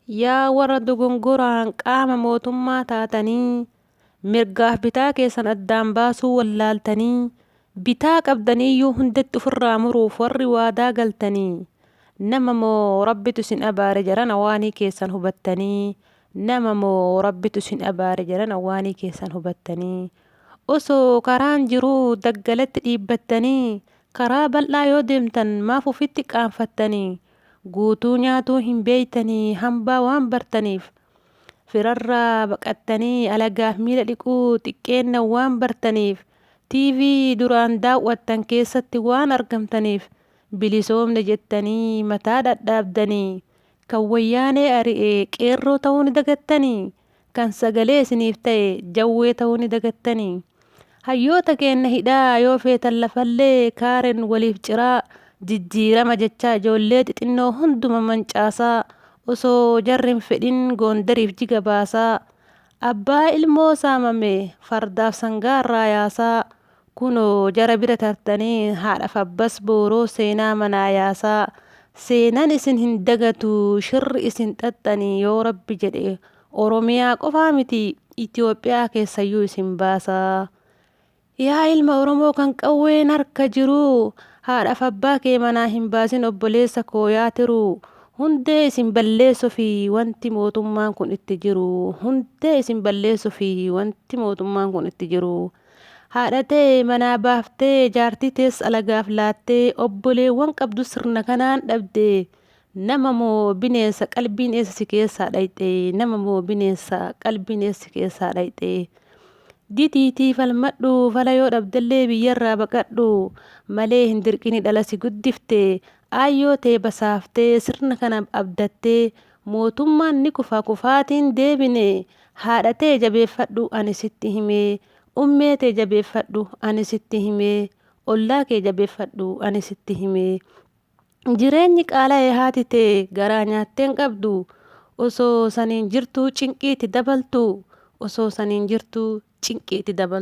Yaa warra dogongoraan qaama mootummaa taatanii, mirgaaf bitaa keessan addaan baasuu wallaaltanii, bitaa qabdaniiyyuu hundatti ofirraa muruuf warri waadaa galtanii, nama moo Rabbitu isin abaare jarana waanii keessan hubattanii, nama moo Rabbitu isin abaare jarana waanii keessan hubattanii. Osoo karaan jiruu daggalatti dhiibbattanii, karaa bal'aa yoo deemtan maaf ofitti qaanfattanii? Guutuu nyaatuu hin beeytanii hambaa waan bartaniif. Firarraa baqattanii alagaaf miila dhiquu xiqqeenna waan bartaniif. TV duraan daaw'attan keessatti waan argamtaniif bilisoomne jettanii mataa dhadhaabdanii. Kan Wayyaanee ari'e qeerroo ta'uu ni dagattanii? Kan sagalee isiniif ta'e jawwee ta'uu ni dagattanii? Hayyoota keenna hidhaa yoo feetan lafallee kaaren waliif ciraa jijjiirama jechaa ijoollee xixinnoo hunduma mancaasaa osoo jarri hin fedhin Goondariif jiga baasaa abbaa ilmoo saamame fardaaf sangaarraa yaasaa kunoo jara bira tartanii haadhaf abbas booroo seenaa manaa yaasaa seenan isin hin dagatu shirri isin xaxxanii yoo rabbi jedhe Oromiyaa qofaa miti Itoophiyaa keessayyuu isin baasa. Yaa ilma Oromoo kan qawween harka jiru haadhaaf abbaa kee manaa hin baasin obboleessa koo yaa tiruu hundee isin balleessufi wanti mootummaan kun itti jiru hundee isin balleessufi wanti mootummaan kun itti jiru. Haadha tee manaa baaftee jaartii tees alagaaf laattee obboleewwan qabdu sirna kanaan dhabde Nama moo bineensa qalbiin eessa si keessaa dhayxe nama moo bineensa qalbiin eessa si keessaa dhayxe Didiitii falmadhu fala yoo dhabdellee biyyarraa baqadhu malee hin dirqini dhala si guddifte aayyoo tee basaaftee sirna kana abdattee mootummaan ni kufa kufaatiin deebine haadha tee jabeeffadhu ani sitti himee ummee tee jabeeffadhu ani sitti himee ollaa kee jabeeffadhu ani sitti himee. Jireenyi qaala'e haati tee garaa nyaattee hin qabdu osoo saniin jirtuu cinqii itti dabaltu osoo saniin jirtuu cinqii itti dabaltu.